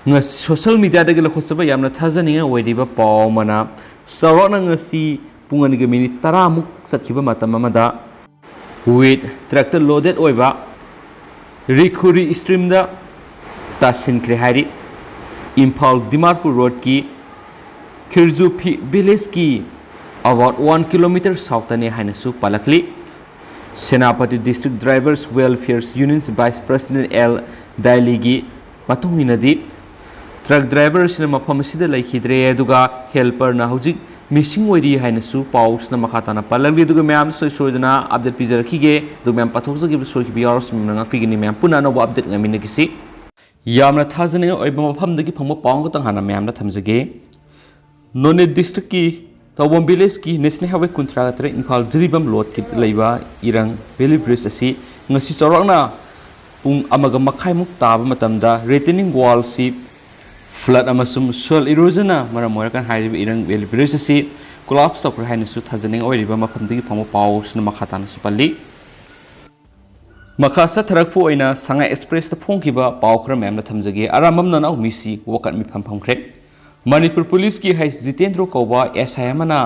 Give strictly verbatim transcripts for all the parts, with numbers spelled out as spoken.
ꯉꯁꯤ ꯁꯣꯁꯤꯌꯦꯜ ꯃꯤꯗꯤꯌꯥꯗꯒꯤ ꯂꯧꯈꯠꯆꯕ ꯌꯥꯝꯅ ꯊꯥꯖꯅꯤꯡꯉꯥꯏ ꯑꯣꯏꯔꯤꯕ ꯄꯥꯎ ꯑꯃꯅ, ꯆꯥꯎꯔꯥꯛꯅ ꯉꯁꯤ ꯄꯨꯡ ꯑꯅꯤꯒ ꯃꯤꯅꯤꯠ ꯇꯔꯥꯃꯨꯛ ꯆꯠꯈꯤꯕ ꯃꯇꯝ ꯑꯃꯗ ꯋꯤꯠ ꯇ꯭ꯔꯛꯇ ꯂꯣꯗꯦꯠ ꯑꯣꯏꯕ ꯔꯤꯈꯨꯔꯤ ꯁ꯭ꯇ꯭ꯔꯤꯝꯗ ꯇꯥꯁꯤꯟꯈ꯭ꯔꯦ ꯍꯥꯏꯔꯤ꯫ ꯏꯝꯐꯥꯜ ꯗꯤꯃꯥꯄꯨꯔ ꯔꯣꯗꯀꯤ ꯈꯤꯔꯖꯨꯐꯤ ꯚꯤꯂꯦꯖꯀꯤ ꯑꯕꯥꯎꯠ ꯋꯥꯟ ꯀꯤꯂꯣꯃꯤꯇꯔ ꯁꯥꯎꯠꯇꯅꯤ ꯍꯥꯏꯅꯁꯨ ꯄꯜꯂꯛꯂꯤ꯫ Senapati district drivers welfare unions vice president L ꯗꯥꯏꯂꯤꯒꯤ ꯃꯇꯨꯡ ꯏꯟꯅꯗꯤ, ꯇ꯭ꯔꯛ ꯗ꯭ꯔꯥꯏꯚꯔ ꯑꯁꯤꯅ ꯃꯐꯝ ꯑꯁꯤꯗ ꯂꯩꯈꯤꯗ꯭ꯔꯦ, ꯑꯗꯨꯒ ꯍꯦꯜꯄꯔꯅ ꯍꯧꯖꯤꯛ ꯃꯤꯁꯤꯡ ꯑꯣꯏꯔꯤ ꯍꯥꯏꯅꯁꯨ ꯄꯥꯎꯁꯤꯅ ꯃꯈꯥ ꯇꯥꯅ ꯄꯜꯂꯛꯂꯤ꯫ ꯑꯗꯨꯒ ꯃꯌꯥꯝꯗ ꯁꯣꯏ ꯁꯣꯏꯗꯅ ꯑꯞꯗꯦꯠ ꯄꯤꯖꯔꯛꯈꯤꯒꯦ꯫ ꯑꯗꯨꯒ ꯃꯌꯥꯝ ꯄꯥꯊꯣꯛꯆꯈꯤꯕ ꯁꯣꯏꯈꯤꯕ ꯌꯥꯎꯔꯁꯨ ꯃꯌꯥꯝꯅ ꯉꯥꯛꯄꯤꯒꯅꯤ꯫ ꯃꯌꯥꯝ ꯄꯨꯟꯅ ꯑꯅꯧꯕ ꯑꯞꯗꯦꯠ ꯉꯥꯏꯃꯤꯟꯅꯈꯤꯁꯤ꯫ ꯌꯥꯝꯅ ꯊꯥꯖꯅꯤꯡꯉꯥꯏ ꯑꯣꯏꯕ ꯃꯐꯝꯗꯒꯤ ꯐꯪꯕ ꯄꯥꯎ ꯑꯃꯈꯛꯇꯪ ꯍꯥꯟꯅ ꯃꯌꯥꯝꯗ ꯊꯝꯖꯒꯦ꯫ ꯅꯣꯅꯦ ꯗꯤꯁꯇ꯭ꯔꯤꯛꯀꯤ ꯇꯧꯕꯝ ꯚꯤꯂꯦꯖꯀꯤ ꯅꯦꯁꯅꯦꯜ ꯍꯥꯏꯋꯦ ꯀꯨꯟꯊ꯭ꯔꯥꯒ ꯇꯔꯦꯠ ꯏꯝꯐꯥꯜ ꯖꯤꯔꯤꯕꯥꯝ ꯂꯣꯗꯀꯤ ꯂꯩꯕ ꯏꯔꯪ ꯚꯦꯂꯤ ꯕ꯭ꯔꯤꯖ ꯑꯁꯤ ꯉꯁꯤ ꯆꯥꯎꯔꯥꯛꯅ ꯄꯨꯡ ꯑꯃꯒ ꯃꯈꯥꯏꯃꯨꯛ ꯇꯥꯕ ꯃꯇꯝꯗ ꯔꯤꯇꯦꯅꯤꯡ ꯋꯥꯜꯁꯤ ꯐ꯭ꯂꯠ ꯑꯃꯁꯨꯡ ꯁꯣꯏꯜ ꯏꯔꯣꯖꯟꯅ ꯃꯔꯝ ꯑꯣꯏꯔꯀꯥꯟꯗ ꯍꯥꯏꯔꯤꯕ ꯏꯔꯪ ꯚꯦꯂꯤ ꯕ꯭ꯔꯤꯖ ꯑꯁꯤ ꯀꯣꯂꯥꯞꯁ ꯇꯧꯈ꯭ꯔꯦ ꯍꯥꯏꯅꯁꯨ ꯊꯥꯖꯅꯤꯡꯉꯥꯏ ꯑꯣꯏꯔꯤꯕ ꯃꯐꯝꯗꯒꯤ ꯐꯪꯕ ꯄꯥꯎꯁꯤꯅ ꯃꯈꯥ ꯇꯥꯅꯁꯨ ꯄꯜꯂꯤ꯫ ꯃꯈꯥ ꯆꯠꯊꯔꯛꯄ ꯑꯣꯏꯅ ꯁꯉꯥꯏ ꯑꯦꯛꯁꯄ꯭ꯔꯦꯁꯇ ꯐꯣꯡꯈꯤꯕ ꯄꯥꯎ ꯈꯔ ꯃꯌꯥꯝꯗ ꯊꯝꯖꯒꯦ꯫ ꯑꯔꯥꯝꯕꯝ ꯅꯅꯥꯎ ꯃꯤꯁꯤ ꯋꯥꯀꯠ ꯃꯤꯐꯝ ꯐꯝꯈ꯭ꯔꯦ꯫ ꯃꯅꯤꯄꯨꯔ ꯄꯨꯂꯤꯁꯀꯤ ꯍꯩꯁ ꯖꯤꯇꯦꯟꯗ꯭ꯔꯣ ꯀꯧꯕ ꯑꯦꯁ ꯑꯥꯏ ꯑꯃꯅ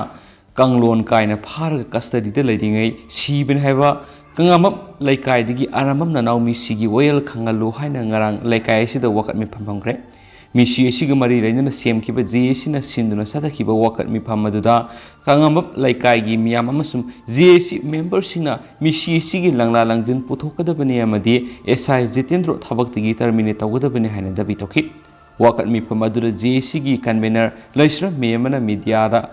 ꯀꯥꯡꯂꯣꯟ ꯀꯥꯏꯅ ꯐꯥꯔꯒ ꯀꯁꯇꯗꯤꯗ ꯂꯩꯔꯤꯉꯩ ꯁꯤꯕꯅꯤ ꯍꯥꯏꯕ ꯀꯪꯉꯥꯃꯞ ꯂꯩꯀꯥꯏꯗꯒꯤ ꯑꯔꯥꯝꯕꯝ ꯅꯅꯥꯎ ꯃꯤꯁꯤꯒꯤ ꯋꯥꯌꯦꯜ ꯈꯪꯍꯜꯂꯨ ꯍꯥꯏꯅ ꯉꯔꯥꯡ ꯂꯩꯀꯥꯏ ꯑꯁꯤꯗ ꯋꯥꯀꯠ ꯃꯤꯐꯝ ꯐꯝꯈ꯭ꯔꯦ꯫ ꯃꯤꯁꯤ ꯑꯁꯤꯒ ꯃꯔꯤ ꯂꯩꯅꯅ ꯁꯦꯝꯈꯤꯕ ꯖꯦ ꯑꯦ ꯁꯤꯅ ꯁꯤꯟꯗꯨꯅ ꯆꯠꯊꯈꯤꯕ ꯋꯥꯀꯠ ꯃꯤꯐꯝ ꯑꯗꯨꯗ ꯀꯥꯡꯉꯥꯃꯞ ꯂꯩꯀꯥꯏꯒꯤ ꯃꯤꯌꯥꯝ ꯑꯃꯁꯨꯡ ꯖꯦ ꯑꯦ ꯁꯤ ꯃꯦꯝꯕꯔꯁꯤꯡꯅ ꯃꯤꯁꯤ ꯑꯁꯤꯒꯤ ꯂꯪꯂꯥ ꯂꯪꯖꯤꯟ ꯄꯨꯊꯣꯛꯀꯗꯕꯅꯤ ꯑꯃꯗꯤ ꯑꯦꯁ ꯑꯥꯏ ꯖꯤꯇꯦꯟꯗ꯭ꯔꯣ ꯊꯕꯛꯇꯒꯤ ꯇꯔꯃꯤꯅꯦꯠ ꯇꯧꯒꯗꯕꯅꯤ ꯍꯥꯏꯅ ꯗꯥꯕꯤ ꯇꯧꯈꯤ꯫ ꯋꯥꯀꯠ ꯃꯤꯐꯝ ꯑꯗꯨꯗ ꯖꯦ ꯑꯦ ꯁꯤꯒꯤ ꯀꯟꯚꯦꯅꯔ ꯂꯩꯁ꯭ꯔꯝ ꯃꯦꯝ ꯑꯃꯅ ꯃꯤꯗꯤꯌꯥꯗ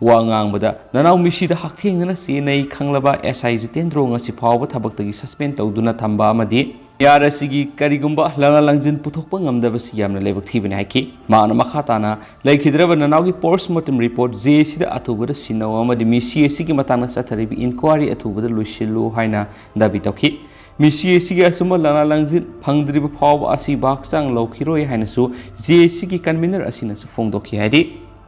ꯋꯥ ꯉꯥꯡꯕꯗ, ꯅꯅꯥꯎ ꯃꯤꯁꯤꯗ ꯍꯛꯊꯦꯡꯅꯅ ꯆꯦꯟꯅꯩ ꯈꯪꯂꯕ ꯑꯦꯁ ꯑꯥꯏ ꯖꯤꯇꯦꯟꯗ꯭ꯔꯣ ꯉꯁꯤ ꯐꯥꯎꯕ ꯊꯕꯛꯇꯒꯤ ꯁꯁꯄꯦꯟ ꯇꯧꯗꯨꯅ ꯊꯝꯕ ꯑꯃꯗꯤ ꯃꯤꯍꯥꯠ ꯑꯁꯤꯒꯤ ꯀꯔꯤꯒꯨꯝꯕ ꯂꯪꯂꯥ ꯂꯪꯖꯤꯟ ꯄꯨꯊꯣꯛꯄ ꯉꯝꯗꯕꯁꯤ ꯌꯥꯝꯅ ꯂꯥꯏꯕꯛ ꯊꯤꯕꯅꯤ ꯍꯥꯏꯈꯤ꯫ ꯃꯍꯥꯛꯅ ꯃꯈꯥ ꯇꯥꯅ, ꯂꯩꯈꯤꯗ꯭ꯔꯕ ꯅꯅꯥꯎꯒꯤ ꯄꯣꯁꯃꯣꯔꯇꯦꯝ ꯔꯤꯄꯣꯔꯠ ꯖꯦ ꯑꯦ ꯁꯤꯗ ꯑꯊꯨꯕꯗ ꯁꯤꯟꯅꯧ ꯑꯃꯗꯤ ꯃꯤꯁꯤ ꯑꯁꯤꯒꯤ ꯃꯇꯥꯡꯗ ꯆꯠꯊꯔꯤꯕ ꯏꯟꯀ꯭ꯋꯥꯏꯔꯤ ꯑꯊꯨꯕꯗ ꯂꯣꯏꯁꯤꯜꯂꯨ ꯍꯥꯏꯅ ꯗꯥꯕꯤ ꯇꯧꯈꯤ꯫ ꯃꯤꯁꯤ ꯑꯁꯤꯒꯤ ꯑꯆꯨꯝꯕ ꯂꯪꯂꯥ ꯂꯪꯖꯤꯟ ꯐꯪꯗ꯭ꯔꯤꯕ ꯐꯥꯎꯕ ꯑꯁꯤꯕ ꯍꯛꯆꯥꯡ ꯂꯧꯈꯤꯔꯣꯏ ꯍꯥꯏꯅꯁꯨ ꯖꯦ ꯑꯦ ꯁꯤꯒꯤ ꯀꯟꯚꯦꯅꯔ ꯑꯁꯤꯅꯁꯨ ꯐꯣꯡꯗꯣꯛꯈꯤ ꯍꯥꯏꯔꯤ꯫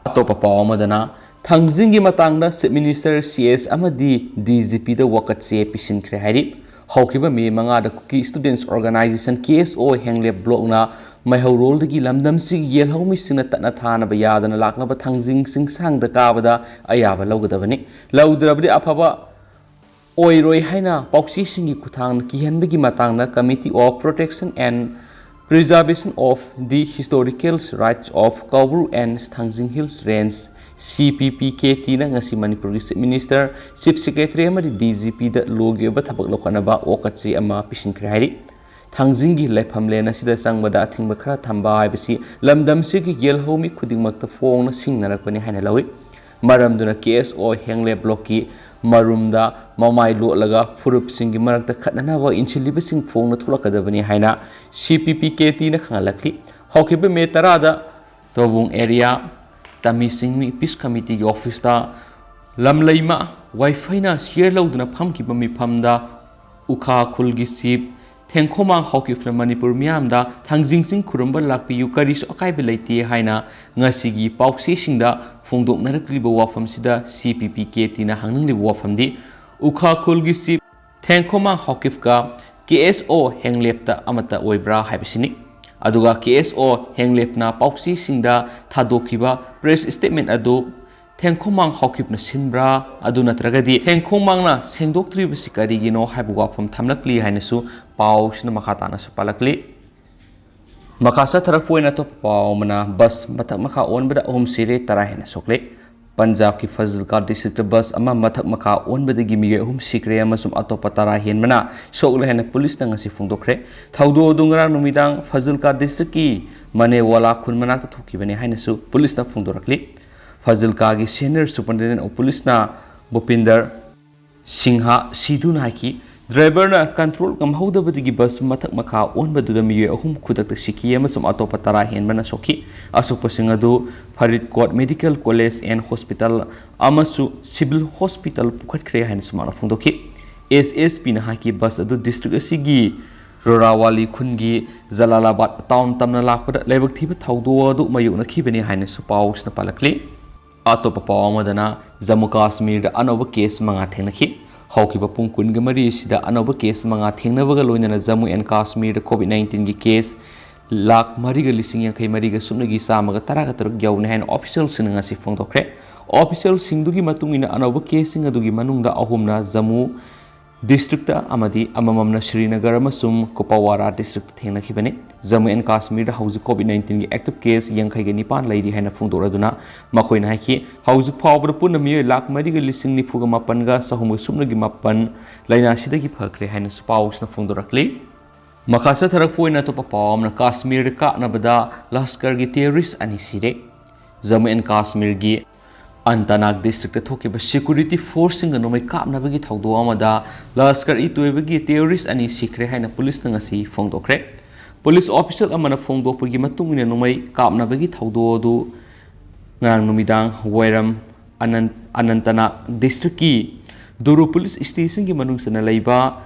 ꯑꯇꯣꯞꯄ ꯄꯥꯎ ꯑꯃꯗꯅ, ꯊꯥꯡꯖꯤꯡꯒꯤ ꯃꯇꯥꯡꯗ ꯆꯤꯐ ꯃꯤꯅꯤꯁꯇꯔ, ꯁꯤ ꯑꯦꯁ ꯑꯃꯗꯤ ꯗꯤ ꯖꯤ ꯄꯤꯗ ꯋꯥꯀꯠ ꯆꯦ ꯄꯤꯁꯤꯟꯈ꯭ꯔꯦ ꯍꯥꯏꯔꯤ꯫ ꯍꯧꯈꯤꯕ ꯃꯦ ꯃꯉꯥꯗ ꯀꯨꯀꯤ ꯁ꯭ꯇꯨꯗꯦꯟꯠꯁ ꯑꯣꯔꯒꯅꯥꯏꯖꯦꯁꯟ, ꯀꯦ ꯑꯦꯁ ꯑꯣ, ꯍꯦꯡꯂꯦꯞ ꯕ꯭ꯂꯣꯛꯅ ꯃꯩꯍꯧꯔꯣꯜꯗꯒꯤ ꯂꯝꯗꯝꯁꯤꯒꯤ ꯌꯦꯜꯍꯧꯃꯤꯁꯤꯡꯅ ꯇꯠꯅ ꯊꯥꯅꯕ ꯌꯥꯗꯅ ꯂꯥꯛꯅꯕ ꯊꯥꯡꯖꯤꯡ ꯆꯤꯡꯁꯥꯡꯗ ꯀꯥꯕꯗ ꯑꯌꯥꯕ ꯂꯧꯒꯗꯕꯅꯤ꯫ ꯂꯧꯗ꯭ꯔꯕꯗꯤ ꯑꯐꯕ ꯑꯣꯏꯔꯣꯏ ꯍꯥꯏꯅ ꯄꯥꯎꯆꯦꯁꯤꯡꯒꯤ ꯈꯨꯠꯊꯥꯡꯗ ꯀꯤꯍꯟꯕꯒꯤ ꯃꯇꯥꯡꯗ Committee of Protection and Preservation of the Historical Rights of Kaubru and Thangjing Hills Range, C P P K T ꯅ ꯉꯁꯤ ꯃꯅꯤꯄꯨꯔꯒꯤ Chief Minister, Chief Secretary ꯑꯃꯗꯤ D G P ꯗ ꯂꯣꯒꯤ ꯑꯣꯏꯕ ꯊꯕꯛ ꯂꯧꯈꯠꯅꯕ ꯋꯥꯀꯠ ꯆꯦ ꯑꯃ ꯄꯤꯁꯤꯟꯈ꯭ꯔꯦ ꯍꯥꯏꯔꯤ꯫ ꯊꯥꯡꯖꯤꯡꯒꯤ ꯂꯩꯐꯝꯂꯦꯟ ꯑꯁꯤꯗ ꯆꯪꯕꯗ ꯑꯊꯤꯡꯕ ꯈꯔ ꯊꯝꯕ ꯍꯥꯏꯕꯁꯤ ꯂꯝꯗꯝꯁꯤꯒꯤ ꯌꯦꯜꯍꯧꯃꯤ ꯈꯨꯗꯤꯡꯃꯛꯇ ꯐꯣꯡꯅ ꯁꯤꯡꯅꯔꯛꯄꯅꯤ ꯍꯥꯏꯅ ꯂꯧꯏ꯫ ꯃꯔꯝꯗꯨꯅ K S O ꯍꯦꯡꯂꯦꯞ ꯕ꯭ꯂꯣꯛꯀꯤ ꯃꯔꯨꯝꯗ ꯃꯃꯥꯏ ꯂꯣꯠꯂꯒ ꯐꯨꯔꯨꯞꯁꯤꯡꯒꯤ ꯃꯔꯛꯇ ꯈꯠꯅꯅꯕ ꯏꯟꯁꯤꯜꯂꯤꯕꯁꯤꯡ ꯐꯣꯡꯅ ꯊꯣꯛꯂꯛꯀꯗꯕꯅꯤ ꯍꯥꯏꯅ C P P K T ꯅ ꯈꯪꯍꯜꯂꯛꯂꯤ꯫ ꯍꯧꯈꯤꯕ ꯃꯦ ꯇꯔꯥꯗ ꯇꯣꯕꯨꯡ ꯑꯦꯔꯤꯌꯥ ꯇꯃꯤ ꯁꯤꯡꯃꯤ ꯄꯤꯁ ꯀꯃꯤꯇꯤꯒꯤ ꯑꯣꯐꯤꯁꯇ ꯂꯝꯂꯩꯃ ꯋꯥꯏꯐꯩꯅ ꯁꯤꯌꯔ ꯂꯧꯗꯨꯅ ꯐꯝꯈꯤꯕ ꯃꯤꯐꯝꯗ ꯎꯈꯥ ꯈꯨꯜꯒꯤ ꯆꯤꯐ ꯊꯦꯡꯈꯣꯃꯥꯡ ꯍꯥꯎꯀꯤꯞꯅ ꯃꯅꯤꯄꯨꯔ ꯃꯤꯌꯥꯝꯗ ꯊꯥꯡꯖꯤꯡ ꯆꯤꯡ ꯈꯨꯔꯨꯝꯕ ꯂꯥꯛꯄꯤꯌꯨ, ꯀꯔꯤꯁꯨ ꯑꯀꯥꯏꯕ ꯂꯩꯇꯦ ꯍꯥꯏꯅ ꯉꯁꯤꯒꯤ ꯄꯥꯎꯆꯦꯁꯤꯡꯗ ꯐꯣꯡꯗꯣꯛꯅꯔꯛꯂꯤꯕ ꯋꯥꯐꯝꯁꯤꯗ C P P K T ꯅ ꯍꯪꯅꯤꯡꯂꯤꯕ ꯋꯥꯐꯝꯗꯤ ꯎꯈꯥ ꯈꯨꯜꯒꯤ ꯆꯤꯐ ꯊꯦꯡꯈꯣꯃꯥꯡ ꯍꯥꯎꯀꯤꯞꯀ K S O ꯍꯦꯡꯂꯦꯞꯇ ꯑꯃꯠꯇ ꯑꯣꯏꯕ꯭ꯔꯥ ꯍꯥꯏꯕꯁꯤꯅꯤ꯫ ꯑꯗꯨꯒ K S O ꯍꯦꯡꯂꯦꯞꯅ ꯄꯥꯎꯆꯦꯁꯤꯡꯗ ꯊꯥꯗꯣꯛꯈꯤꯕ ꯄ꯭ꯔꯦꯁ ꯁ꯭ꯇꯦꯠꯃꯦꯟ ꯑꯗꯨ ꯊꯦꯡꯈꯣꯃꯥꯡ ꯍꯥꯎꯀꯤꯞꯅ ꯁꯤꯟꯕ꯭ꯔꯥ, ꯑꯗꯨ ꯅꯠꯇ꯭ꯔꯒꯗꯤ ꯊꯦꯡꯈꯣꯃꯥꯡꯅ ꯁꯦꯡꯗꯣꯛꯇ꯭ꯔꯤꯕꯁꯤ ꯀꯔꯤꯒꯤꯅꯣ ꯍꯥꯏꯕ ꯋꯥꯐꯝ ꯊꯝꯂꯛꯂꯤ ꯍꯥꯏꯅꯁꯨ ꯄꯥꯎꯁꯤꯅ ꯃꯈꯥ ꯇꯥꯅꯁꯨ ꯄꯥꯜꯂꯛꯂꯤ꯫ ꯃꯈꯥ ꯆꯠꯊꯔꯛꯄ ꯑꯣꯏꯅ ꯑꯇꯣꯞꯄ ꯄꯥꯎ ꯑꯃꯅ ꯕꯁ ꯃꯊꯛ ꯃꯈꯥ ꯑꯣꯟꯕꯗ ꯑꯍꯨꯝ ꯁꯤꯔꯦ, ꯇꯔꯥ ꯍꯦꯟꯅ ꯁꯣꯛꯂꯦ꯫ ꯄꯟꯖꯥꯕꯀꯤ ꯐꯖꯤꯜꯀꯥ ꯗꯤꯁꯇ꯭ꯔꯤꯛꯇ ꯕꯁ ꯑꯃ ꯃꯊꯛ ꯃꯈꯥ ꯑꯣꯟꯕꯗꯒꯤ ꯃꯤꯑꯣꯏ ꯑꯍꯨꯝ ꯁꯤꯈ꯭ꯔꯦ ꯑꯃꯁꯨꯡ ꯑꯇꯣꯞꯄ ꯇꯔꯥ ꯍꯦꯟꯕꯅ ꯁꯣꯛꯂꯦ ꯍꯥꯏꯅ ꯄꯨꯂꯤꯁꯅ ꯉꯁꯤ ꯐꯣꯡꯗꯣꯛꯈ꯭ꯔꯦ꯫ ꯊꯧꯗꯣꯛ ꯑꯗꯨ ꯉꯔꯥꯡ ꯅꯨꯃꯤꯗꯥꯡ ꯐꯖꯤꯜꯀꯥ ꯗꯤꯁꯇ꯭ꯔꯤꯛꯀꯤ ꯃꯅꯦꯋꯥꯂꯥ ꯈꯨꯟ ꯃꯅꯥꯛꯇ ꯊꯣꯛꯈꯤꯕꯅꯤ ꯍꯥꯏꯅꯁꯨ ꯄꯨꯂꯤꯁꯅ ꯐꯣꯡꯗꯣꯔꯛꯂꯤ꯫ ꯐꯖꯤꯜꯀꯥꯒꯤ ꯁꯦꯅꯤꯌꯔ ꯁꯨꯄꯔꯤꯟꯇꯦꯟꯗꯦꯟ ꯑꯣꯐ ꯄꯨꯂꯤꯁꯅ ꯚꯨꯄꯤꯟꯗꯔ ꯁꯤꯡꯍ ꯁꯤꯙꯨꯅ ꯍꯥꯏꯈꯤ, ꯗ꯭ꯔꯥꯏꯚꯔꯅ ꯀꯟꯇ꯭ꯔꯣꯜ ꯉꯝꯍꯧꯗꯕꯗꯒꯤ ꯕꯁ ꯃꯊꯛ ꯃꯈꯥ ꯑꯣꯟꯕꯗꯨꯗ ꯃꯤꯑꯣꯏ ꯑꯍꯨꯝ ꯈꯨꯗꯛꯇ ꯁꯤꯈꯤ ꯑꯃꯁꯨꯡ ꯑꯇꯣꯞꯄ ꯇꯔꯥ ꯍꯦꯟꯕꯅ ꯁꯣꯛꯈꯤ꯫ ꯑꯁꯣꯛꯄꯁꯤꯡ ꯑꯗꯨ ꯐꯔꯤꯗꯀꯣꯠ ꯃꯦꯗꯤꯀꯦꯜ ꯀꯣꯂꯦꯖ ꯑꯦꯟ ꯍꯣꯁꯄꯤꯇꯥꯜ ꯑꯃꯁꯨ ꯁꯤꯚꯤꯜ ꯍꯣꯁꯄꯤꯇꯥꯜ ꯄꯨꯈꯠꯈ꯭ꯔꯦ ꯍꯥꯏꯅꯁꯨ ꯃꯥꯅ ꯐꯣꯡꯗꯣꯛꯈꯤ꯫ S S P ꯅ ꯍꯥꯏꯈꯤ, ꯕꯁ ꯑꯗꯨ ꯗꯤꯁꯇ꯭ꯔꯤꯛ ꯑꯁꯤꯒꯤ ꯔꯣꯔꯥꯋꯥꯂꯤ ꯈꯨꯟꯒꯤ ꯖꯂꯥꯂꯥꯕꯥꯗ ꯇꯥꯎꯟ ꯇꯝꯅ ꯂꯥꯛꯄꯗ ꯂꯥꯏꯕꯛ ꯊꯤꯕ ꯊꯧꯗꯣꯛ ꯑꯗꯨ ꯃꯥꯌꯣꯛꯅꯈꯤꯕꯅꯤ ꯍꯥꯏꯅꯁꯨ ꯄꯥꯎꯁꯤꯅ ꯄꯥꯜꯂꯛꯂꯤ꯫ ꯑꯇꯣꯞꯄ ꯄꯥꯎ ꯑꯃꯗꯅ ꯖꯝꯃꯨ ꯀꯥꯁꯃꯤꯔꯗ ꯑꯅꯧꯕ ꯀꯦꯁ ꯃꯉꯥ ꯊꯦꯡꯅꯈꯤ꯫ ꯍꯧꯈꯤꯕ ꯄꯨꯡ ꯀꯨꯟꯒ ꯃꯔꯤ ꯑꯁꯤꯗ ꯑꯅꯧꯕ ꯀꯦꯁ ꯃꯉꯥ ꯊꯦꯡꯅꯕꯒ ꯂꯣꯏꯅꯅ ꯖꯝꯃꯨ ꯑꯦꯟ ꯀꯥꯁꯃꯤꯔꯗ COVID nineteen ꯒꯤ ꯀꯦꯁ ꯂꯥꯈ ꯃꯔꯤꯒ ꯂꯤꯁꯤꯡ ꯌꯥꯡꯈꯩ ꯃꯔꯤꯒ ꯁꯨꯞꯅꯒꯤ ꯆꯥꯝꯃꯒ ꯇꯔꯥꯒ ꯇꯔꯨꯛ ꯌꯧꯅꯤ ꯍꯥꯏꯅ ꯑꯣꯐꯤꯁꯤꯌꯦꯜꯁꯤꯡꯅ ꯉꯁꯤ ꯐꯣꯡꯗꯣꯛꯈ꯭ꯔꯦ꯫ ꯑꯣꯐꯤꯁꯤꯌꯦꯜꯁꯤꯡꯗꯨꯒꯤ ꯃꯇꯨꯡ ꯏꯟꯅ ꯑꯅꯧꯕ ꯀꯦꯁꯁꯤꯡ ꯑꯗꯨꯒꯤ ꯃꯅꯨꯡꯗ ꯑꯍꯨꯝꯅ ꯖꯃꯨ ꯗꯤꯁꯇ꯭ꯔꯤꯛꯇ ꯑꯃꯗꯤ ꯑꯃꯃꯝꯅ ꯁ꯭ꯔꯤꯅꯒꯔ ꯑꯃꯁꯨꯡ ꯀꯨꯄꯋꯥꯔꯥ ꯗꯤꯁꯇ꯭ꯔꯤꯛꯇ ꯊꯦꯡꯅꯈꯤꯕꯅꯤ꯫ ꯖꯃꯨ ꯑꯦꯟ ꯀꯥꯁꯃꯤꯔꯗ ꯍꯧꯖꯤꯛ ꯀꯣꯚꯤꯗ ꯅꯥꯏꯟꯇꯤꯟꯒꯤ ꯑꯦꯛꯇꯤꯚ ꯀꯦꯁ ꯌꯥꯡꯈꯩꯒ ꯅꯤꯄꯥꯟ ꯂꯩꯔꯤ ꯍꯥꯏꯅ ꯐꯣꯡꯗꯣꯔꯗꯨꯅ ꯃꯈꯣꯏꯅ ꯍꯥꯏꯈꯤ, ꯍꯧꯖꯤꯛ ꯐꯥꯎꯕꯗ ꯄꯨꯟꯅ ꯃꯤꯑꯣꯏ ꯂꯥꯈ ꯃꯔꯤꯒ ꯂꯤꯁꯤꯡ ꯅꯤꯐꯨꯒ ꯃꯥꯄꯟꯒ ꯆꯍꯨꯝꯒ ꯁꯨꯞꯅꯒꯤ ꯃꯥꯄꯟ ꯂꯥꯏꯅꯥꯁꯤꯗꯒꯤ ꯐꯈ꯭ꯔꯦ ꯍꯥꯏꯅꯁꯨ ꯄꯥꯎꯁꯤꯅ ꯐꯣꯡꯗꯣꯔꯛꯂꯤ꯫ ꯃꯈꯥ ꯆꯠꯊꯔꯛꯄ ꯑꯣꯏꯅ ꯑꯇꯣꯞꯄ ꯄꯥꯎ ꯑꯃꯅ, ꯀꯥꯁꯃꯤꯔꯗ ꯀꯥꯞꯅꯕꯗ ꯂꯁꯀꯔꯒꯤ ꯇꯦꯔꯣꯔꯤꯁ ꯑꯅꯤ ꯁꯤꯔꯦ꯫ ꯖꯃꯨ ꯑꯦꯟ ꯀꯥꯁꯃꯤꯔꯒꯤ ꯑꯟꯇꯅꯥꯒ ꯗꯤꯁꯇ꯭ꯔꯤꯛꯇ ꯊꯣꯛꯈꯤꯕ ꯁꯦꯀ꯭ꯌꯨꯔꯤꯇꯤ ꯐꯣꯔꯁꯁꯤꯡꯒ ꯅꯣꯡꯃꯩ ꯀꯥꯞꯅꯕꯒꯤ ꯊꯧꯗꯣꯛ ꯑꯃꯗ ꯂꯁꯀꯔ ꯏ ꯇꯣꯏꯕꯒꯤ ꯇꯦꯔꯣꯔꯤꯁ ꯑꯅꯤ ꯁꯤꯈ꯭ꯔꯦ ꯍꯥꯏꯅ ꯄꯨꯂꯤꯁꯅ ꯉꯁꯤ ꯐꯣꯡꯗꯣꯛꯈ꯭ꯔꯦ꯫ ꯄꯨꯂꯤꯁ ꯑꯣꯐꯤꯁꯤꯌꯦꯜ ꯑꯃꯅ ꯐꯣꯡꯗꯣꯛꯄꯒꯤ ꯃꯇꯨꯡ ꯏꯟꯅ, ꯅꯣꯡꯃꯩ ꯀꯥꯞꯅꯕꯒꯤ ꯊꯧꯗꯣꯛ ꯑꯗꯨ ꯉꯔꯥꯡ ꯅꯨꯃꯤꯗꯥꯡ ꯋꯥꯏꯔꯝ ꯑꯅꯟ-, ꯑꯅꯟꯇꯅꯥꯒ ꯗꯤꯁꯇ꯭ꯔꯤꯛꯀꯤ ꯗꯨꯔꯨ ꯄꯨꯂꯤꯁ ꯁ꯭ꯇꯦꯁꯟꯒꯤ ꯃꯅꯨꯡ ꯆꯟꯅ ꯂꯩꯕ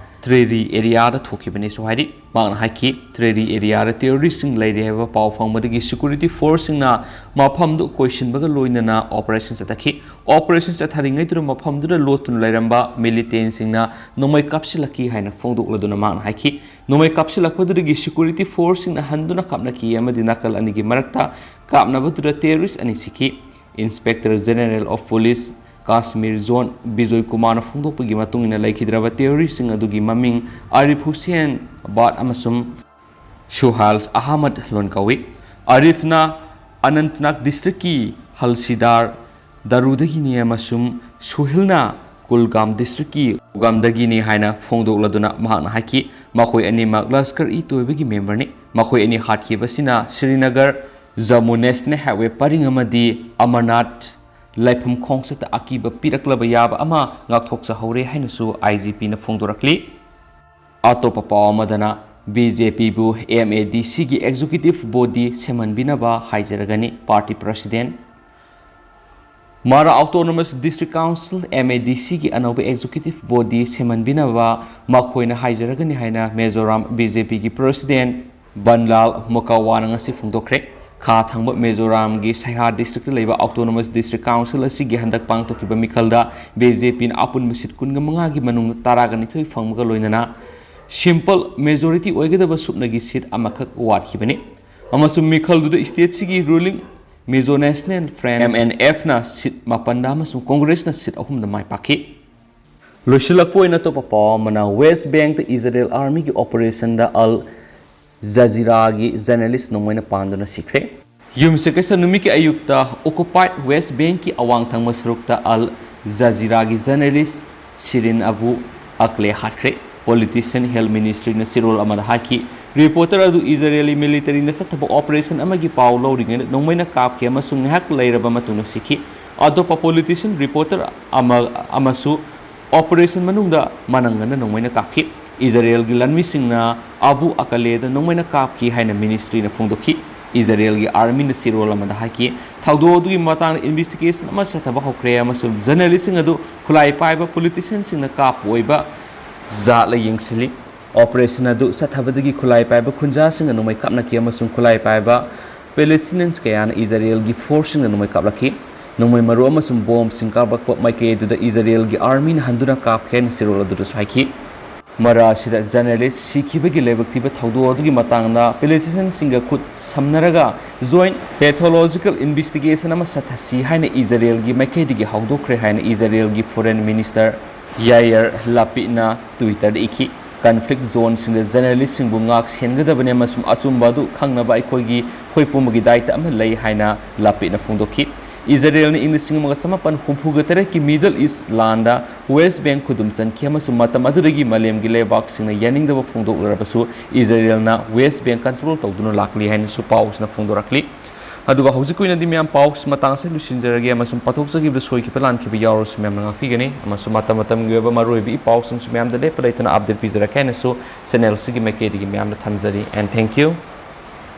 ꯇ꯭ꯔꯦꯔꯤ ꯑꯦꯔꯤꯌꯥꯗ ꯊꯣꯛꯈꯤꯕꯅꯦꯁꯨ ꯍꯥꯏꯔꯤ꯫ ꯃꯍꯥꯛꯅ ꯍꯥꯏꯈꯤ, ꯇ꯭ꯔꯦꯔꯤ ꯑꯦꯔꯤꯌꯥꯗ ꯇꯦꯔꯣꯔꯤꯁꯁꯤꯡ ꯂꯩꯔꯦ ꯍꯥꯏꯕ ꯄꯥꯎ ꯐꯪꯕꯗꯒꯤ ꯁꯦꯀ꯭ꯌꯨꯔꯤꯇꯤ ꯐꯣꯔꯁꯁꯤꯡꯅ ꯃꯐꯝꯗꯨ ꯀꯣꯏꯁꯤꯟꯕꯒ ꯂꯣꯏꯅꯅ ꯑꯣꯄꯔꯦꯁꯟ ꯆꯠꯊꯈꯤ꯫ ꯑꯣꯄꯔꯦꯁꯟ ꯆꯠꯊꯔꯤꯉꯩꯗꯨꯗ ꯃꯐꯝꯗꯨꯗ ꯂꯣꯠꯇꯨꯅ ꯂꯩꯔꯝꯕ ꯃꯤꯂꯤꯇꯦꯟꯁꯤꯡꯅ ꯅꯣꯡꯃꯩ ꯀꯥꯞꯁꯤꯜꯂꯛꯈꯤ ꯍꯥꯏꯅ ꯐꯣꯡꯗꯣꯛꯂꯗꯨꯅ ꯃꯍꯥꯛꯅ ꯍꯥꯏꯈꯤ, ꯅꯣꯡꯃꯩ ꯀꯥꯞꯁꯤꯜꯂꯛꯄꯗꯨꯗꯒꯤ ꯁꯦꯀ꯭ꯌꯨꯔꯤꯇꯤ ꯐꯣꯔꯁꯁꯤꯡꯅ ꯍꯟꯗꯨꯅ ꯀꯥꯞꯅꯈꯤ ꯑꯃꯗꯤ ꯅꯥꯀꯜ ꯑꯅꯤꯒꯤ ꯃꯔꯛꯇ ꯀꯥꯞꯅꯕꯗꯨꯗ ꯇꯦꯔꯣꯔꯤꯁ ꯑꯅꯤ ꯁꯤꯈꯤ꯫ Inspector General of Police Kashmir Zone Bijoy ꯀꯨꯃꯥꯔꯅ ꯐꯣꯡꯗꯣꯛꯄꯒꯤ ꯃꯇꯨꯡ ꯏꯟꯅ, ꯂꯩꯈꯤꯗ꯭ꯔꯕ ꯇꯦꯔꯣꯔꯤꯁꯁꯤꯡ ꯑꯗꯨꯒꯤ ꯃꯃꯤꯡ ꯑꯥꯔꯤꯐ ꯍꯨꯁꯦꯟ ꯕꯥꯠ ꯑꯃꯁꯨꯡ ꯁꯨꯍꯥꯜ ꯑꯍꯃꯗ ꯂꯣꯟ ꯀꯧꯏ꯫ ꯑꯥꯔꯤꯐꯅ ꯑꯅꯟꯇꯅꯥꯒ ꯗꯤꯁꯇ꯭ꯔꯤꯛꯀꯤ ꯍꯜꯁꯤꯗꯥꯔ ꯗꯥꯔꯨꯗꯒꯤꯅꯤ ꯑꯃꯁꯨꯡ ꯁꯨꯍꯤꯜꯅ ꯀꯨꯜꯒꯥꯝ ꯗꯤꯁꯇ꯭ꯔꯤꯛꯀꯤ ꯀꯨꯜꯒꯥꯝꯗꯒꯤꯅꯤ ꯍꯥꯏꯅ ꯐꯣꯡꯗꯣꯛꯂꯗꯨꯅ ꯃꯍꯥꯛꯅ ꯍꯥꯏꯈꯤ, ꯃꯈꯣꯏ ꯑꯅꯤꯃꯛ ꯂꯁꯀꯔ ꯏ ꯇꯣꯏꯕꯒꯤ ꯃꯦꯝꯕꯔꯅꯤ꯫ ꯃꯈꯣꯏ ꯑꯅꯤ ꯍꯥꯠꯈꯤꯕꯁꯤꯅ ꯁ꯭ꯔꯤꯅꯒꯔ ꯖꯃꯨ ꯅꯦꯁꯅꯦꯜ ꯍꯥꯏꯋꯦ ꯄꯔꯤꯡ ꯑꯃꯗꯤ ꯑꯃꯔꯅꯥꯊ ꯂꯥꯏꯐꯝ ꯈꯣꯡꯆꯠꯇ ꯑꯀꯤꯕ ꯄꯤꯔꯛꯂꯕ ꯌꯥꯕ ꯑꯃ ꯉꯥꯛꯊꯣꯛꯆꯍꯧꯔꯦ ꯍꯥꯏꯅꯁꯨ ꯑꯥꯏ ꯖꯤ ꯄꯤꯅ ꯐꯣꯡꯗꯣꯔꯛꯂꯤ꯫ ꯑꯇꯣꯞꯄ ꯄꯥꯎ ꯑꯃꯗꯅ, ꯕꯤ ꯖꯦ ꯄꯤꯕꯨ ꯑꯦꯝ ꯑꯦ ꯗꯤ ꯁꯤꯒꯤ ꯑꯦꯛꯖꯤꯀ꯭ꯌꯨꯇꯤꯚ ꯕꯣꯗꯤ ꯁꯦꯝꯍꯟꯕꯤꯅꯕ ꯍꯥꯏꯖꯔꯒꯅꯤ, party president. Mara autonomous district council, M A D ꯁꯤꯒꯤ ꯑꯅꯧꯕ ꯑꯦꯛꯖꯤꯀ꯭ꯌꯨꯇꯤꯚ ꯕꯣꯗꯤ ꯁꯦꯝꯍꯟꯕꯤꯅꯕ ꯃꯈꯣꯏꯅ ꯍꯥꯏꯖꯔꯒꯅꯤ ꯍꯥꯏꯅ ꯃꯤꯖꯣꯔꯥꯝ ꯕꯤ ꯖꯦ ꯄꯤꯒꯤ ꯄ꯭ꯔꯁꯤꯗꯦꯟ ꯕꯟꯂꯥꯜ ꯃꯨꯀꯥꯋꯥꯅ ꯉꯁꯤ ꯐꯣꯡꯗꯣꯛꯈ꯭ꯔꯦ꯫ ꯈꯥ ꯊꯪꯕ ꯃꯤꯖꯣꯔꯥꯝꯒꯤ ꯁꯩꯍꯥ ꯗꯤꯁꯇ꯭ꯔꯤꯛꯇ ꯂꯩꯕ ꯑꯣꯇꯣꯅꯣꯃꯁ ꯗꯤꯁꯇ꯭ꯔꯤꯛ ꯀꯥꯎꯟꯁꯤꯜ ꯑꯁꯤꯒꯤ ꯍꯟꯗꯛ ꯄꯥꯡꯊꯣꯛꯈꯤꯕ ꯃꯤꯈꯜꯗ ꯕꯤ ꯖꯦ ꯄꯤꯅ ꯑꯄꯨꯟꯕ ꯁꯤꯠ ꯀꯨꯟꯒ ꯃꯉꯥꯒꯤ ꯃꯅꯨꯡꯗ ꯇꯔꯥꯒ ꯅꯤꯊꯣꯏ ꯐꯪꯕꯒ ꯂꯣꯏꯅꯅ ꯁꯤꯝꯄꯜ ꯃꯦꯖꯣꯔꯤꯇꯤ ꯑꯣꯏꯒꯗꯕ ꯁꯨꯞꯅꯒꯤ ꯁꯤꯠ ꯑꯃꯈꯛ ꯋꯥꯠꯈꯤꯕꯅꯤ꯫ ꯑꯃꯁꯨꯡ ꯃꯤꯈꯜꯗꯨꯗ ꯁ꯭ꯇꯦꯠꯁꯤꯒꯤ ruling Mizo national front, MNF, ꯅ ꯁꯤꯠ ꯃꯥꯄꯟꯗ ꯑꯃꯁꯨꯡ ꯀꯣꯡꯒ꯭ꯔꯦꯁꯅ ꯁꯤꯠ ꯑꯍꯨꯝꯗ ꯃꯥꯏ ꯄꯥꯛꯈꯤ꯫ ꯂꯣꯏꯁꯤꯜꯂꯛꯄ ꯑꯣꯏꯅ ꯑꯇꯣꯞꯄ ꯄꯥꯎ ꯑꯃꯅ, ꯋꯦꯁ ꯕꯦꯡꯛꯇ ꯏꯖꯔꯦꯜ ꯑꯥꯔꯃꯤꯒꯤ ꯑꯣꯄꯔꯦꯁꯟꯗ ꯑꯜ ꯖꯖꯤꯔꯥꯒꯤ ꯖꯔꯅꯦꯂꯤꯁ ꯅꯣꯡꯃꯩꯅ ꯄꯥꯟꯗꯨꯅ ꯁꯤꯈ꯭ꯔꯦ꯫ ꯌꯨꯝꯁꯀꯩꯁ ꯅꯨꯃꯤꯠꯀꯤ ꯑꯌꯨꯛꯇ ꯑꯣꯀꯨꯄꯥꯏꯗ ꯋꯦꯁ ꯕꯦꯡꯛꯀꯤ ꯑꯋꯥꯡ ꯊꯪꯕ ꯁꯔꯨꯛꯇ ꯑꯜ ꯖꯖꯤꯔꯥꯒꯤ ꯖꯔꯅꯦꯂꯤꯁ ꯁꯤꯔꯤꯟ ꯑꯕꯨ ꯑꯀꯂꯦ ꯍꯥꯠꯈ꯭ꯔꯦ꯫ ꯄꯣꯂꯤꯇꯤꯁꯤꯌꯟ ꯍꯦꯜꯊ ꯃꯤꯅꯤꯁꯇ꯭ꯔꯤꯅ ꯆꯦꯔꯣꯜ ꯑꯃꯗ ꯍꯥꯏꯈꯤ, ꯔꯤꯄꯣꯔꯇꯔ ꯑꯗꯨ ꯏꯖꯔꯦꯂꯤ ꯃꯤꯂꯤꯇꯔꯤꯅ ꯆꯠꯊꯕ ꯑꯣꯄꯔꯦꯁꯟ ꯑꯃꯒꯤ ꯄꯥꯎ ꯂꯧꯔꯤꯉꯩꯗ ꯅꯣꯡꯃꯩꯅ ꯀꯥꯞꯈꯤ ꯑꯃꯁꯨꯡ ꯉꯥꯏꯍꯥꯛ ꯂꯩꯔꯕ ꯃꯇꯨꯡꯗ ꯁꯤꯈꯤ꯫ ꯑꯇꯣꯞꯄ ꯄꯣꯂꯤꯇꯤꯁꯤꯌꯟ ꯔꯤꯄꯣꯔꯇꯔ ꯑꯃ ꯑꯃꯁꯨ ꯑꯣꯄꯔꯦꯁꯟ ꯃꯅꯨꯡꯗ ꯃꯅꯪꯒꯟꯗ ꯅꯣꯡꯃꯩꯅ ꯀꯥꯞꯈꯤ꯫ ꯏꯖꯔꯦꯜꯒꯤ ꯂꯥꯟꯃꯤꯁꯤꯡꯅ ꯑꯕꯨ ꯑꯀꯂꯦꯗ ꯅꯣꯡꯃꯩꯅ ꯀꯥꯞꯈꯤ ꯍꯥꯏꯅ ꯃꯤꯅꯤꯁꯇ꯭ꯔꯤꯅ ꯐꯣꯡꯗꯣꯛꯈꯤ꯫ ꯏꯖꯔꯦꯜꯒꯤ ꯑꯥꯔꯃꯤꯅ ꯆꯦꯔꯣꯜ ꯑꯃꯗ ꯍꯥꯏꯈꯤ, ꯊꯧꯗꯣꯛ ꯑꯗꯨꯒꯤ ꯃꯇꯥꯡꯗ ꯏꯟꯚꯦꯁꯇꯤꯒꯦꯁꯟ ꯑꯃ ꯆꯠꯊꯕ ꯍꯧꯈ꯭ꯔꯦ ꯑꯃꯁꯨꯡ ꯖꯔꯅꯦꯂꯤꯁꯁꯤꯡ ꯑꯗꯨ ꯈꯨꯠꯂꯥꯏ ꯄꯥꯏꯕ ꯄꯣꯂꯤꯇꯤꯁꯤꯌꯟꯁꯤꯡꯅ ꯀꯥꯞꯄ ꯑꯣꯏꯕ ꯖꯥꯠꯂ ꯌꯦꯡꯁꯤꯜꯂꯤ꯫ ꯑꯣꯄꯔꯦꯁꯟ ꯑꯗꯨ ꯆꯠꯊꯕꯗꯒꯤ ꯈꯨꯠꯂꯥꯏ ꯄꯥꯏꯕ ꯈꯨꯟꯖꯥꯁꯤꯡꯅ ꯅꯣꯡꯃꯩ ꯀꯥꯞꯅꯈꯤ ꯑꯃꯁꯨꯡ ꯈꯨꯠꯂꯥꯏ ꯄꯥꯏꯕ ꯄꯦꯂꯦꯁꯇꯤꯅꯤꯌꯟꯁ ꯀꯌꯥꯅ ꯏꯖꯔꯦꯜꯒꯤ ꯐꯣꯔꯁꯁꯤꯡꯅ ꯅꯣꯡꯃꯩ ꯀꯥꯞꯂꯛꯈꯤ꯫ ꯅꯣꯡꯃꯩ ꯃꯔꯨ ꯑꯃꯁꯨꯡ ꯕꯣꯝꯁꯤꯡ ꯀꯥꯞꯂꯛꯄ ꯃꯥꯏꯀꯩ ꯑꯗꯨꯗ ꯏꯖꯔꯦꯜꯒꯤ ꯑꯥꯔꯃꯤꯅ ꯍꯟꯗꯨꯅ ꯀꯥꯞꯈꯤ ꯍꯥꯏꯅ ꯆꯦꯔꯣꯜ ꯑꯗꯨꯗꯁꯨ ꯍꯥꯏꯈꯤ꯫ ꯃꯔꯥ ꯑꯁꯤꯗ ꯖꯔꯅꯦꯂꯤꯁ ꯁꯤꯈꯤꯕꯒꯤ ꯂꯥꯏꯕꯛ ꯊꯤꯕ ꯊꯧꯗꯣꯛ ꯑꯗꯨꯒꯤ ꯃꯇꯥꯡꯗ ꯄꯦꯂꯦꯁꯇꯤꯅꯤꯌꯟꯁꯤꯡꯒ ꯈꯨꯠ ꯁꯝꯅꯔꯒ ꯖꯣꯏꯟꯠ ꯄꯦꯊꯣꯂꯣꯖꯤꯀꯦꯜ ꯏꯟꯚꯦꯁꯇꯤꯒꯦꯁꯟ ꯑꯃ ꯆꯠꯊꯁꯤ ꯍꯥꯏꯅ ꯏꯖꯔꯦꯜꯒꯤ ꯃꯥꯏꯀꯩꯗꯒꯤ ꯍꯧꯗꯣꯛꯈ꯭ꯔꯦ ꯍꯥꯏꯅ ꯏꯖꯔꯦꯜꯒꯤ ꯐꯣꯔꯦꯟ ꯃꯤꯅꯤꯁꯇꯔ ꯌꯥꯏꯌꯔ ꯂꯥꯄꯤꯗꯅ ꯇ꯭ꯋꯤꯇꯔꯗ ꯏꯈꯤ꯫ ꯀꯟꯐ꯭ꯂꯤꯛ ꯖꯣꯟꯁꯤꯡꯗ ꯖꯔꯅꯦꯂꯤꯁꯁꯤꯡꯕꯨ ꯉꯥꯛ ꯁꯦꯟꯒꯗꯕꯅꯤ ꯑꯃꯁꯨꯡ ꯑꯆꯨꯝꯕ ꯑꯗꯨ ꯈꯪꯅꯕ ꯑꯩꯈꯣꯏꯒꯤ, ꯑꯩꯈꯣꯏ ꯄꯨꯝꯕꯒꯤ ꯗꯥꯏꯇ ꯑꯃ ꯂꯩ ꯍꯥꯏꯅ ꯂꯥꯄꯤꯗꯅ ꯐꯣꯡꯗꯣꯛꯈꯤ꯫ ꯏꯖꯔꯦꯜꯅ ꯏꯪ ꯂꯤꯁꯤꯡ ꯑꯃꯒ ꯆꯃꯥꯄꯟ ꯍꯨꯝꯐꯨꯒ ꯇꯔꯦꯠꯀꯤ ꯃꯤꯗꯜ ꯏꯁ ꯂꯥꯟꯗ ꯋꯦꯁ ꯕꯦꯡꯛ ꯈꯨꯗꯨꯝ ꯆꯟꯈꯤ ꯑꯃꯁꯨꯡ ꯃꯇꯝ ꯑꯗꯨꯗꯒꯤ ꯃꯥꯂꯦꯝꯒꯤ ꯂꯩꯕꯥꯛꯁꯤꯡꯅ ꯌꯥꯅꯤꯡꯗꯕ ꯐꯣꯡꯗꯣꯛꯂꯔꯕꯁꯨ ꯏꯖꯔꯦꯜꯅ ꯋꯦꯁ ꯕꯦꯡꯛ ꯀꯟꯇ꯭ꯔꯣꯜ ꯇꯧꯗꯨꯅ ꯂꯥꯛꯂꯤ ꯍꯥꯏꯅꯁꯨ ꯄꯥꯎꯁꯤꯅ ꯐꯣꯡꯗꯣꯔꯛꯂꯤ꯫ ꯑꯗꯨꯒ ꯍꯧꯖꯤꯛꯀꯤ ꯑꯣꯏꯅꯗꯤ ꯃꯌꯥꯝ ꯄꯥꯎꯁꯤ ꯃꯇꯥꯡ ꯑꯁꯤꯗ ꯂꯣꯏꯁꯤꯟꯖꯔꯒꯦ ꯑꯃꯁꯨꯡ ꯄꯥꯊꯣꯛꯆꯈꯤꯕꯗ ꯁꯣꯏꯈꯤꯕ ꯂꯥꯟꯈꯤꯕ ꯌꯥꯎꯔꯁꯨ ꯃꯌꯥꯝꯅ ꯉꯥꯛꯄꯤꯒꯅꯤ ꯑꯃꯁꯨꯡ ꯃꯇꯝ ꯃꯇꯝꯒꯤ ꯑꯣꯏꯕ ꯃꯔꯨꯑꯣꯏꯕ ꯏ ꯄꯥꯎꯁꯤꯡꯁꯨ ꯃꯌꯥꯝꯗ ꯂꯦꯞꯄ ꯂꯩꯇꯅ ꯑꯞꯗꯦꯠ ꯄꯤꯖꯔꯛꯀꯦ ꯍꯥꯏꯅꯁꯨ ꯆꯦꯅꯦꯜꯁꯤꯒꯤ ꯃꯥꯏꯀꯩꯗꯒꯤ ꯃꯌꯥꯝꯗ ꯊꯝꯖꯔꯤ꯫ And thank you.